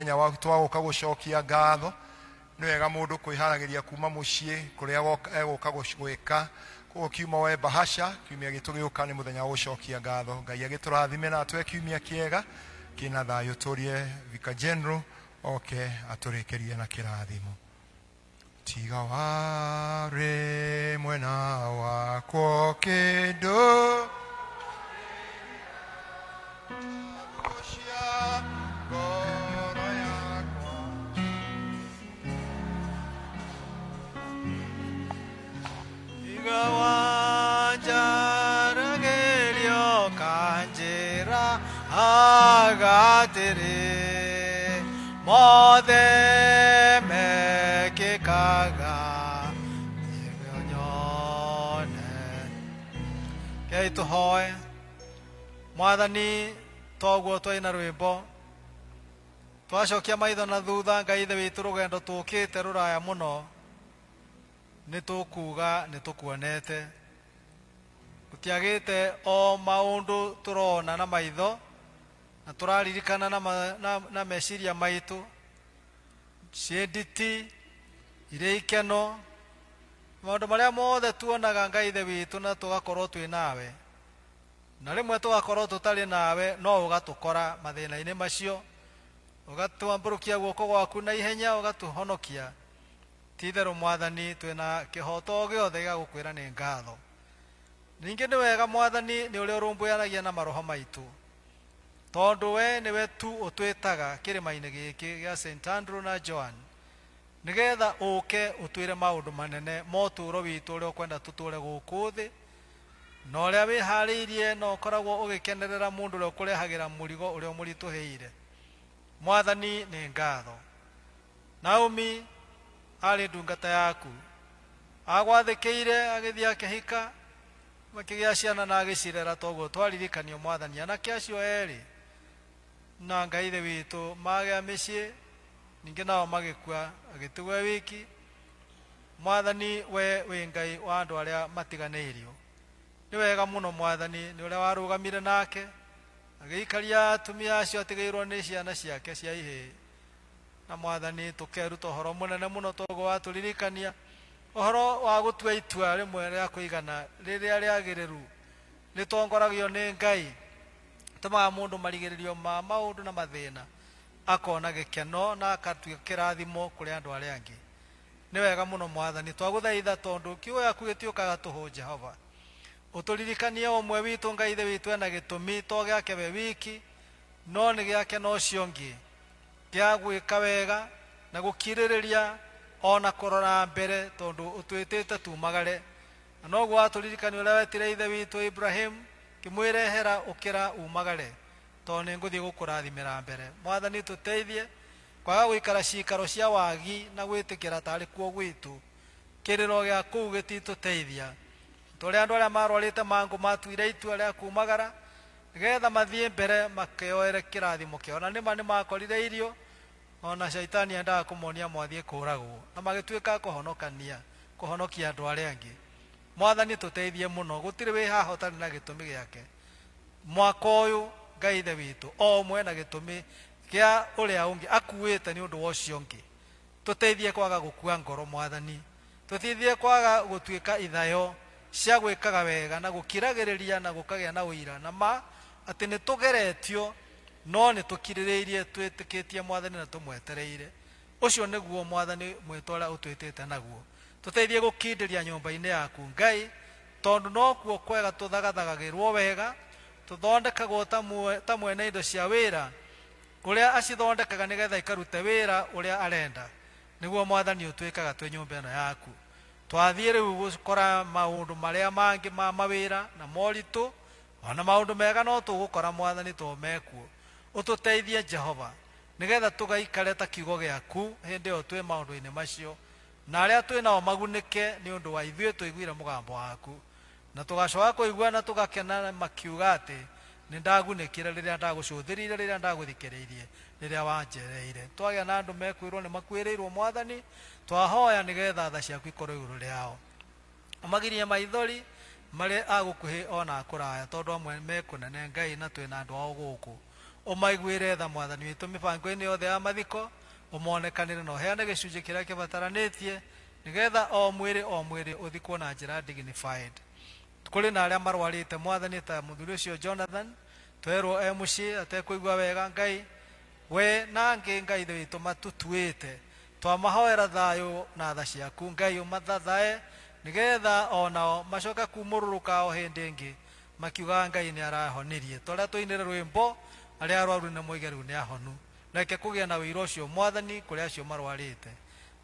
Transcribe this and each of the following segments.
Mũthenya wa twagũka gũcokia ngatho. Nĩ wega mũndũ kwĩharagĩria kuma mũciĩ kũrĩa egũka gwĩka. Koguo kiuma woe bahasha, kiumia gĩtũ gĩũka nĩ mũthenya wa gũcokia ngatho. Ngai agĩtũrathime na atũhe kiumia kĩega kĩna thayũ. Tũrie Vicar General oke atũrĩkĩrie na kĩrathimo. Tiga warĩ mwena wakwa kĩndũ cia ngoro yakwa. Tiga wanjaragĩrio kanjĩra agatĩrĩ mothe mekĩkaga nĩguo nyone. Kei tũhoe. Mwathani, toguo twaina rwĩmbo twacokia maitho na thutha, Ngai Ithe witũ, rũgendo tũkĩte rũraya mũno, nĩ tũkuga nĩ tũkuonete. Gũtiagĩte o maũndũ tũrona na maitho na tũraririkana na meciria maitũ, ciĩ nditi, irĩ ikeno, maũndũ marĩa mothe tuonaga, Ngai Ithe witũ, na tũgakorwo twĩ nawe, na rĩmwe tũgakorwo tũtarĩ nawe, no ũgatũkora mathĩna-inĩ macio, ũgatwambũrũkia guoko gwaku na ihenya, ũgatũhonokia. Ti itherũ Mwathani, twĩna kĩhoto o gĩothe gĩa gũkwĩra nĩ ngatho. Ningĩ nĩ wega Mwathani, nĩ ũrĩa ũrũmbũyanagia na maroho maitũ, tondũ we nĩwe tu ũtwĩtaga kĩrĩma-inĩ gĩkĩ gĩa St. Andrew na Joan, nĩgetha ũke ũtwĩre maũndũ manene ma ũtũũro witũ ũrĩa ũkwenda tũtũũre gũkũ thĩ, na ũrĩa wĩharĩirie na ũkoragwo ũgĩkenerera mũndũ ũrĩa ũkũrehagĩra mũrigo ũrĩa ũmũritũhĩire. Mwathani, nĩ ngatho. Naomi aarĩ ndungata yaku. Agwathĩkĩire agĩthiĩ akĩhika, makĩgĩa ciana na agĩcirera toguo twaririkanio Mwathani. Anake acio erĩ na Ngai Ithe witũ magĩa mĩciĩ, ningĩ nao magĩkua, agĩtigwo e wiki. Mwathani, we wĩ Ngai wa andũ arĩa matiganĩirio. Nĩ wega mũno Mwathani, nĩ ũrĩa warũgamire nake, agĩikaria atumia acio atigĩirwo nĩ ciana ciake cia ihĩĩ. Na Mwathani, tũkeruta ũhoro mũnene mũno toguo watũririkania ũhoro wa gũtua itua rĩmwe rĩa kũigana rĩrĩa rĩagĩrĩru rĩtongoragio nĩ Ngai, tũmaga mũndũ marigĩrĩrio ma maũndũ na mathĩna akona gĩkeno na akatuĩka kĩrathimo kũrĩ andũ arĩa angĩ. Nĩ wega mũno Mwathani, twagũthaitha tondũ kiugo gĩaku gĩtiũkaga tũhũ. Jehova, ũtũririkanie ũmwe witũ, Ngai Ithe witũ, ena gĩtũmi to gĩake we wiki, no nĩ gĩake na ũcio ũngĩ, gĩa gwĩka wega na gũkirĩrĩria o na kũrora mbere, tondũ ũtwĩtĩte tumagare. Na noguo watũririkania ũrĩa wetire ithe witũ Ibrahim, kĩmwĩrehera ũkĩra umagare, tondũ nĩ ngũthiĩ gũkũrathimĩra mbere. Mwathani, tũteithie kwaga gũikara cikaro cia wagi na gwĩtĩkĩra tarĩ kuo gwitũ. Kĩrĩro gĩa kũu gĩtitũteithia. Tũrĩa andũ arĩa marwarĩte mangũ matuire itua rĩa kumagara nĩgetha mathiĩ mbere makĩoere kĩrathimo kĩao, na nĩma nĩmakorire irio, ona shaitani endaga kũmonia mwathiĩ kũragwo, na magĩtuĩka kũhonokania kũhonokia andũ arĩa angĩ. Mwathani, tũteithie mũno. Gũtirĩ wĩ haha ũtarĩ na gĩtũmi gĩake mwaka ũyũ. Ngai Ithe witũ, o ũmwe na gĩtũmi kĩa ũrĩa ũngĩ akuĩte nĩ ũndũ wa ũcio ũngĩ. Tũteithie kwaga gũkua ngoro Mwathani, tũteithie kwaga gũtuĩka ithayo cia gwĩkaga wega na gũkiragĩrĩria na gũkagĩa na ũira na ma atĩ nĩ tũgeretio, no nĩ tũkirĩrĩirie twĩtĩkĩtie Mwathani na tũmwetereire. Ũcio nĩguo Mwathani mwĩto ũrĩa ũtwĩtĩte naguo. Tũteithie gũkindĩria nyũmba-inĩ yaku Ngai, tondũ nokuo kwega tũthagathagagĩrwo wega, tũthondekagwo ta mwene indo cia wĩra ũrĩa acithondekaga nĩgetha ikarute wĩra ũrĩa arenda. Nĩguo Mwathani ũtwĩkaga twĩ nyũmba ĩno yaku. Twathiĩ rĩu gũkora maũndũ marĩa mangĩ ma mawĩra na moritũ, ona maũndũ mega no tũgũkora Mwathani to mekuo. Ũtũteithie Jehova, nĩgetha tũgaikare ta kiugo gĩaku hĩndĩ ĩyo twĩ maũndũ-inĩ macio, na arĩa twĩ nao magunĩke nĩ ũndũ wa ithuĩ tũiguire mũgambo waku, na tũgacoka kũigua na tũgakena makiuga atĩ nĩ ndagunĩkire rĩrĩa ndagũcũthĩrĩire, rĩrĩa ndagũthikĩrĩirie, rĩrĩa wanjereire. Twagĩa na andũ mekwĩrwo nĩ makuĩrĩirwo Mwathani, twahoya nĩgetha tha ciaku ikorwo igũrũ rĩao, ũmagirie maithori marĩ a gũkuhĩ ona a kũraya, tondũ amwe me kũnene Ngai na twĩna andũ ao gũkũ. Ũmaiguĩre tha, Mwathani witũ, mĩbango-inĩ yothe ya mathiko, ũmonekanĩre na ũheane gĩcunjĩ kĩrĩa kĩbataranĩtie, nĩgetha o mwĩrĩ o mwĩrĩ ũthikwo na njĩra dignified. Kũrĩ na arĩa marwarĩte, Mwathani, ta mũthuri ũcio Jonathan twerwo e mũciĩ atekũigua wega. Ngai, we na angĩ, Ngai Ithe witũ, matutuĩte, twamahoera thayũ na tha ciaku. Ngai, ũmathathae nĩgetha onao macoke kumũrũrũka o hĩndĩ ĩngĩ makiugaga Ngai nĩ arahonirie. Twarĩa tũinĩre rwĩmbo, arĩa arwaru nĩ moige rĩu nĩ ahonu. Reke kũgĩe na ũira ũcio, Mwathani, kũrĩ acio marwarĩte.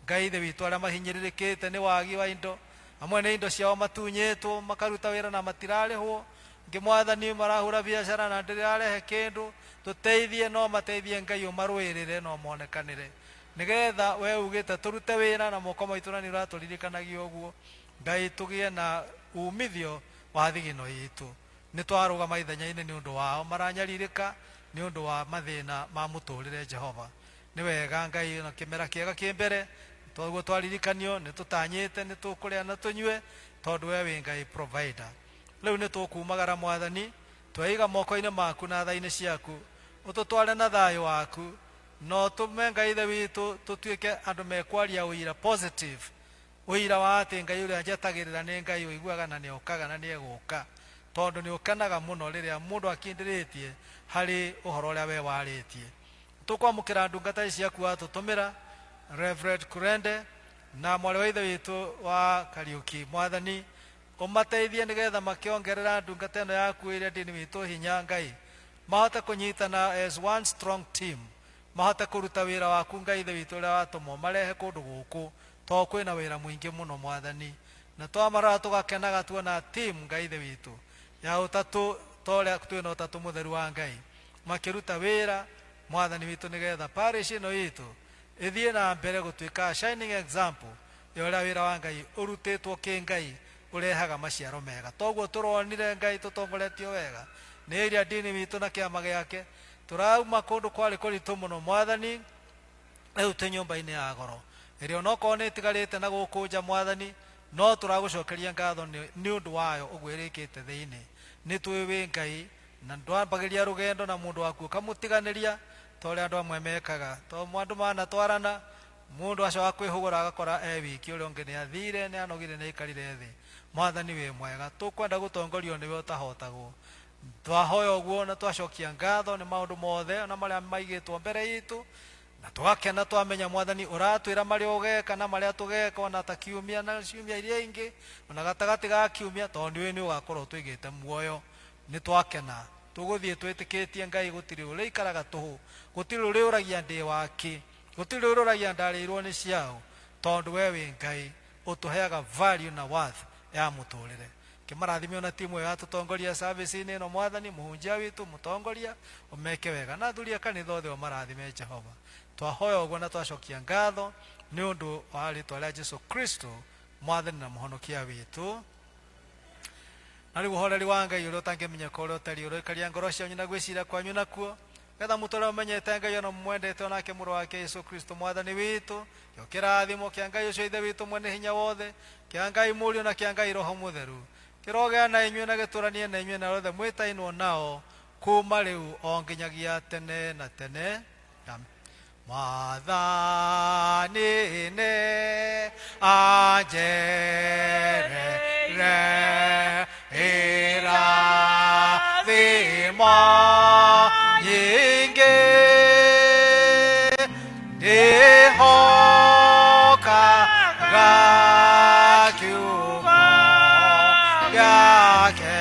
Ngai Ithe witũ, arĩa mahinyĩrĩrĩkĩte nĩ wagi wa indo, amwe nĩ indo ciao matunyĩtwo, makaruta wĩra na matirarĩhwo, ngĩ Mwathani marahura biacara na ndĩrarehe kĩndũ, tũteithie, no mateithie. Ngai, ũmarũĩrĩre no monekanĩre, nĩgetha we ugĩte tũrute wĩra na moko maitũ, na nĩ ũratũririkanagia ũguo. Ngai, tũgĩe na umithio wa thigino itũ. Nĩ twarũgama ithenya-inĩ nĩ ũndũ wao maranyarirĩka nĩ ũndũ wa mathĩna ma mũtũrĩre. Jehova, nĩ wega. Ngai, na kĩmera kĩega kĩ mbere, toguo twaririkanio nĩ tũtanyĩte nĩ tũkũrĩa na tũnyue, tondũ we wĩ Ngai provider. Rĩu nĩ tũkumagara, Mwathani, tweiga moko-inĩ maku na tha-inĩ ciaku, ũtũtware na thayũ waku, no tũme, Ngai Ithe witũ, tũtuĩke andũ mekwaria ũira positive, ũira wa atĩ Ngai ũrĩa njetagĩrĩra nĩ Ngai ũiguaga na nĩ okaga na nĩ egũka, tondũ nĩ ũkenaga mũno rĩrĩa mũndũ akindĩrĩtie harĩ ũhoro ũrĩa we warĩtie. Tũkwamũkĩra ndungata ici ciaku watũtũmĩra, Reverend Kurende na mwarĩ wa ithe witũ wa Kariuki. Mwathani, ũmateithie nĩgetha makĩongerera ndungata ĩno yaku ĩrĩa ndini witũ hinya. Ngai, mahote kũnyitana as one strong team, mahote kũruta wĩra waku, Ngai Ithe witũ, ũrĩa watũmwo marehe kũndũ gũkũ, to kwĩna wĩra mũingĩ mũno, Mwathani. Na twamarora tũgakenaga tuona team, Ngai Ithe witũ, ya ũtatũ, ta ũrĩa twĩna ũtatũ mũtheru wa Ngai, makĩruta wĩra, Mwathani witũ, nĩgetha parish ĩno itũ ĩthiĩ na mbere gũtuĩka shining example ya ũrĩa wĩra wa Ngai ũrutĩtwo kĩngai ũrehaga maciaro mega. Toguo tũronire, Ngai, tũtongoretio wega nĩ area dini witũ na kĩama gĩake, tũrauma kũndũ kwarĩ kũritũ mũno, Mwathani. Rĩu twĩ nyũmba-inĩ ya goro ĩrĩa onokorwo nĩ ĩtigarĩte na gũkũ nja, Mwathani, no tũragũcokeria ngatho nĩ ũndũ wayo ũguo ĩrĩkĩte thĩinĩ. Nĩ tũĩ wĩ Ngai na ndwambagĩria rũgendo na mũndũ waku ũkamũtiganĩria ta ũrĩa andũ amwe mekaga, to andũ manatwarana, mũndũ acoka kwĩhũgũra agakora e wiki, ũrĩa ũngĩ nĩ athire, nĩ anogire, nĩ aikarire thĩ. Mwathani, wĩ mwega, tũkwenda gũtongorio nĩwe ũtahotagwo. Twahoya ũguo na twacokia ngatho nĩ maũndũ mothe na marĩa maigĩtwo mbere itũ, na tũgakena twamenya, Mwathani, ũratwĩra marĩa ũgeka na marĩa tũgeka, ona ta kiumia na ciumia iria ingĩ, ona gatagatĩ ga kiumia, tondũ nĩũĩ nĩ ũgakorwo tũigĩte muoyo. Nĩ twakena, tũgũthiĩ twĩtĩkĩtie, Ngai, gũtirĩ ũrĩikaraga tũhũ, gũtirĩ ũrĩũragia ndĩ waki, gũtirĩ ũrĩũragia ndarĩirwo nĩ ciao, tondũ we wĩ Ngai ũtũheaga value na worth ya mũtũrĩre. Kĩmarathime ona timu ĩyo yatũtongoria service-inĩ ĩno, Mwathani, mũhunjia witũ, mũtongoria, ũmeke wega, na athuri a kanitha othe ũmarathime. Jehova, twahoya ũguo na twacokia ngatho nĩ ũndũ wa rĩtwa rĩa Jesu Kristo, Mwathani na Mũhonokia witũ. Na rĩu ũhoreri wa Ngai ũrĩa ũtangĩmenyeka ũrĩa ũtariĩ ũroikaria ngoro cianyu na gwĩciria kwanyu nakuo, getha mũtũre ũmenyete Ngai ona mũmwendete, onake Mũrũ wake Yesu Kristo Mwathani witũ. Kĩo kĩrathimo kĩa Ngai ũcio Ithe witũ mwene hinya wothe, kĩa Ngai Mũriũ, na kĩa Ngai Roho Mũtheru kĩrogea na inyuĩ na gĩtũranie na inyuĩ na othe mwĩtainwo nao, kuma rĩu o nginyagia tene na tene. Amen. Mwathani nĩ anjereire irathimo nyingĩ, ndĩhokaga kiugo gĩake.